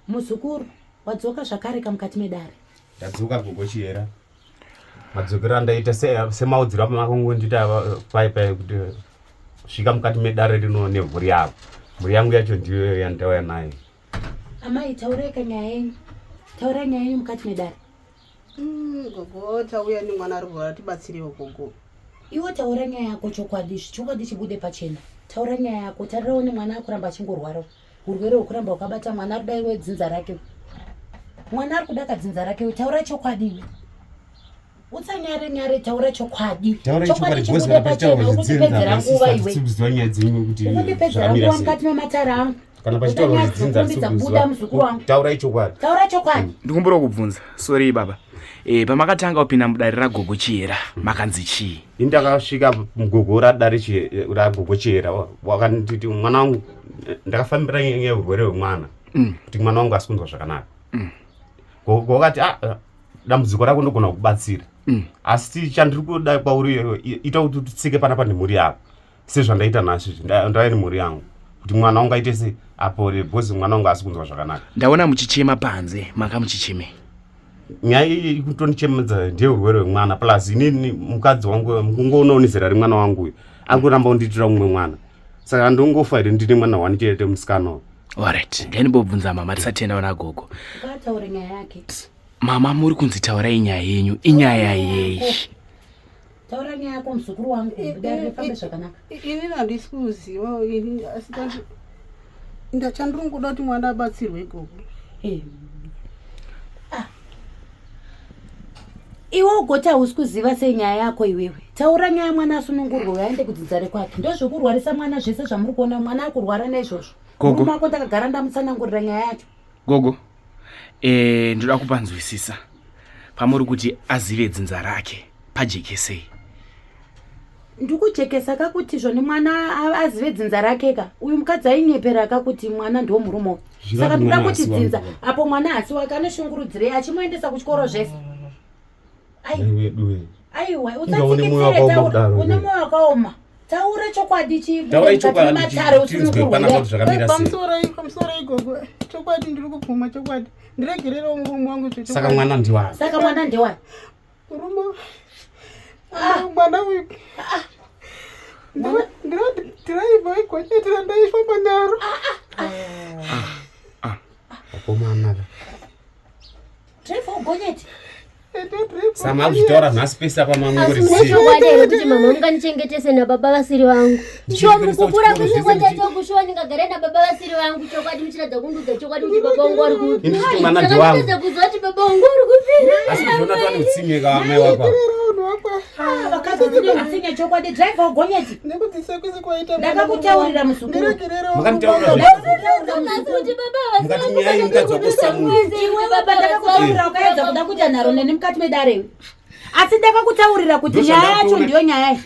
Muzukuru, wadzoka zvakare kamukati medare. Ndadzoka gogo Chihera. Madzokero andaita semaudziro amakangondiita pai pai kuti svika mukati medare rino nemhuri yako. Mhuri yangu yacho ndiyo yandauya nayo. Amai, taurai ka nyaya yenyu. Taurai nyaya yenyu mukati medare. Gogo tauya nemwana ari kurwara tibatsirewo gogo. Iwe taura nyaya yako chokwadi, chokwadi chibude pachena. Taura nyaya yako, tarirawo nemwana akuramba achingorwara. Urwere hwekuramba wakabata mwana ari kuda iwe dzinza rake. Mwana ari kuda kadzinza rake, taura chokwadi iwe. Usanyare nyare, taura chokwadi. Chokwadi chibude pachena, ukutipedzera nguva iwe. Ukutipedzera nguva mukati mematare angu. Kana pachitaurwa zvidzinza kubuda muzukuru wangu. Taura chokwadi. Taura chokwadi. Ndikumbura kubvunza. Sorry baba. Eh, pamakatanga kupinda mudare ragogo Chihera makanzi chii? Ini ndakasvika mugogo radare ragogo Chihera wakanditi mwana wangu ndakafambira nyaya yeurwere hwemwana kuti mwana wangu asi kunzwa zvakanaka. Gogo wakati ah, dambudziko rako ndogona kukubatsira asi chandiri kuda kwauri ita kuti utsike panapa nemhuri yako sezvandaita nhasi izvi ndauya nemhuri yangu kuti mwana wangu aite se apore because mwana wangu asi kunzwa zvakanaka. Ndaona muchichema panze, manga muchichemei? Nyaya iyi ikutonichemedza ndeurwere hwemwana plus inini mukadzi wangu mukungoonawo nezera remwana wangu uyu ari kuramba kundiitira mumwe mwana saka ndongofa here ndine mwana wani chete musikana uyu. Alright, ndaimbobvunza mama tisati taenda kuna gogo. Ngataure nyaya yake. Mama muri kunzi taurai nyaya yenyu, inyaya yei? Taura nyaya yako muzukuru wangu, dare rifambe zvakanaka. Ini handisi kuziva ini asi ndachandiri kuda kuti mwana abatsirwe gogo. Ah. Iwe ugoti hausi kuziva sei nyaya yako iwewe. Taura nyaya mwana asunungurwe aende kudzinza rekwake. Ndozvekurwarisa mwana zvese zvamuri kuona mwana akurwara naizvozvo. Gogo. Murume wako ndakagara ndamutsanangurira nyaya yacho. Gogo. Eh, ndoda kupanzwisisa. Pamuri kuti azive dzinza rake pajekesei. Ndikujekesa ka kuti zvoni mwana azive dzinza rake ka. Uyu mukadzi ainyepera ka kuti mwana ndiwo murume uyu. Saka ndikuda kuti dzinza apo mwana hasi wake anoshungurudzirei achimuendesa kuchikoro zvese. Aiwa, usatsikitsire taura. Une moyo wakaoma. Taura chokwadi chibude matare usunungurwe. Pamusoro igogo. Chokwadi ndiri kubvuma chokwadi. Ndiregererewo murume wangu zvechokwadi. Saka mwana ndiwani? Saka mwana ndiwani? Murume. Mwana uyu. Ndiro igonyeti randaifamba naro. Vakomana. Driver ugonyeti. Sama akuzvitaura nhasi pese apa mamwe Asi chokwadi here kuti mama mungandichengetese nababa vasiri vangu? Shuwa mukukura kwenyu kwataita uku shuwa ndingagare nababa vasiri vangu chokwadi muchiratidza kundiudza chokwadi kuti baba vangu vari kupi. Ini ndichiti mwana ndiwangu. Saka kuziva kuti baba vangu vari kupi. Asi kuzviona tova neutsinye ka mai wako. Ah, vakadzi dzine utsinye chokwadi driver ugonyeti. Ndakakutaurira muzukuru. Makanditaurira Kuti baba havasi Mukati nyaya iyi mukadzi wako Samuel. Iwe baba ndakakutaurira ukaedza kuda kuita nharo neni mukati medare iwe. Asi ndakakutaurira kuti nyaya yacho ndiyo nyaya iyi.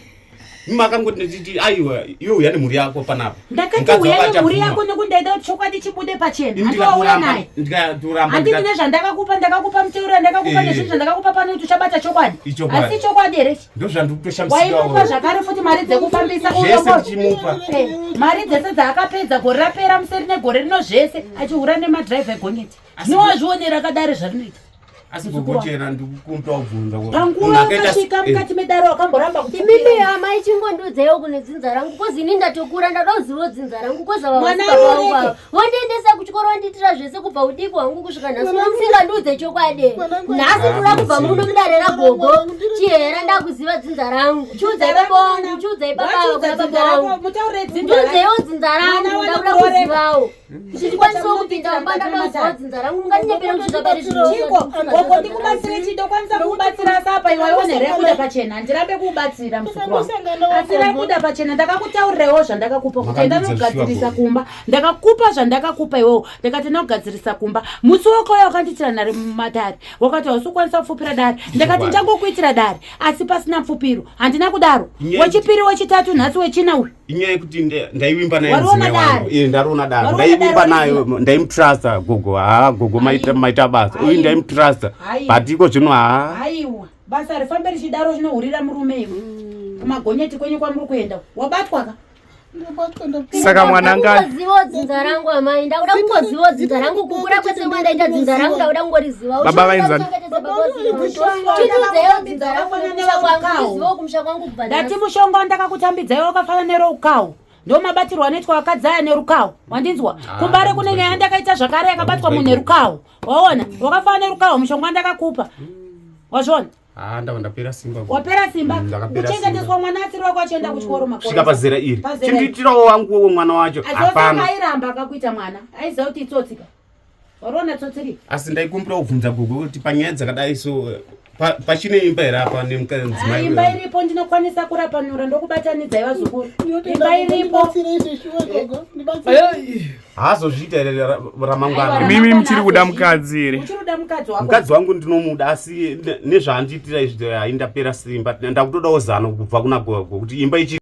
Makangoti nditi aiwa iwe uya nemhuri yako panapa. Ndakati uya nemhuri yako nekuti ndaida kuti chokwadi chibude pachena. Handiwauya naye. Ndikatoramba Handiti nezvandakakupa ndakakupa muteuro ndakakupa nezvinhu zvandakakupa pano kuti uchabata chokwadi. Ichokwadi. Asi chokwadi here ichi? Ndozvandikutoshamisika. Waimupa zvakare futi mari dzekufambisa Zvese ndichimupa. Mari dzese dzaakapedza gore rapera museri negore rino zvese achihura nemadhiraivha egonyeti. Zvino wazvionera akadare zvarinoita. Asi gogochera ndikukumpa kubvunza. Panguva wakasvika mukati medare wakamboramba kupfupira. Imimi hama ichingondiudzaiwo kune dzinza rangu kozi ini ndatokura ndada kuzivawo dzinza rangu kozi ava Mwana vasi baba vangu ureke. ava vondiendesa kuchikoro vandiitira zvese kubva udiki hwangu kusvika nhasi uno musingandiudze chokwadi nhasi ndinoda kubva muno mudare ragogo Chihera ndakuziva dzinza rangu chiudzai baba vangu chiudzai baba ava kuna baba vangu Mutaurire dzinza rako. ndiudzeiwo dzinza rangu Mwana ndakuda wanokuoreka. kuzivawo kuti ndikwanisewo kupinda mumba ndakuda kuzivawo dzinza rangu mungandinepera kusvika pari zvino Chiko, gogo ndikubatsire chii ndokwanisa kukubatsira asi apa iwe waiona here yabuda pachena handirambe kukubatsira muzukuru wangu asi rabuda pachena ndakakutaurirawo zvandakakupa kuti enda nogadzirisa kumba ndakakupa zvandakakupa iwewo ndakati ndogadzirisa kumba musi wakauya wakandiitira nhare mumatare wakati hausi kukwanisa kupfupira dare ndakati ndichangokuitira dare asi pasina pfupiro handina kudaro wechipiri wechitatu nhasi wechina uyu Inyaya yekuti ndaivimba naye Wariona mudzimai wangu. dare? Eh, ndariona dare. Wariona Ndaivimba dare, nayo, ndaimutrusta gogo. Haa gogo maita maita basa. Uyu Aiwa. ndaimutrusta. Aiwa. But iko zvino haa. Aiwa, basa rifambe richidaro chinohurira murume iwe. Kumagonyeti kwenyu kwamuri kuenda. Wabatwa ka? Saka mwana anga Kungozivawo dzinza rangu amai, ndakuda kungozivawo dzinza rangu kukura kwese kwandaita dzinza rangu ndakuda kungoriziva. Baba vainzani? Chitiudzaiwo dzinza rangu kumusha kwangu, ndizivewo kumusha kwangu kubva Ndati nhasi. mushonga wandakakutambidza iwe wakafanana neroukawo. Ndo mabatirwo anoitwa vakadzi aya nerukawo. Wandinzwa? Kumbare kune nyaya ndakaita zvakare yakabatwa munhu nerukawo. Waona? Wakafanana nerukawo mushonga wandakakupa. Wazviona? Ah, ndava ndapera simba. Wapera simba. Ndakapera Kuchengeteswa simba. mwana asiri wako achienda kuchikoro makore. Kusvika pazera iri. Pazera iri. Chindiitirawo wangu mwana wacho. Asi Hapana. airamba akakuita mwana. Aiziva kuti itsotsika. Wariona tsotsi riri? Asi ndaikumbira kubvunza gogo kuti panyaya dzakadai so pachine imba here apa Ah, imba iripo ndinokwanisa kurapanura ndokubatanidzai vazukuru. Imba iripo. Haazozviita here ramangwana? Aiwa, Imimi muchiri kuda mukadzi here? Uchiri kuda mukadzi wako. Mukadzi wangu ndinomuda asi nezvaandiitira izvi haindapera simba. Ndakutodawo zano kubva kuna gogo kuti imba ichi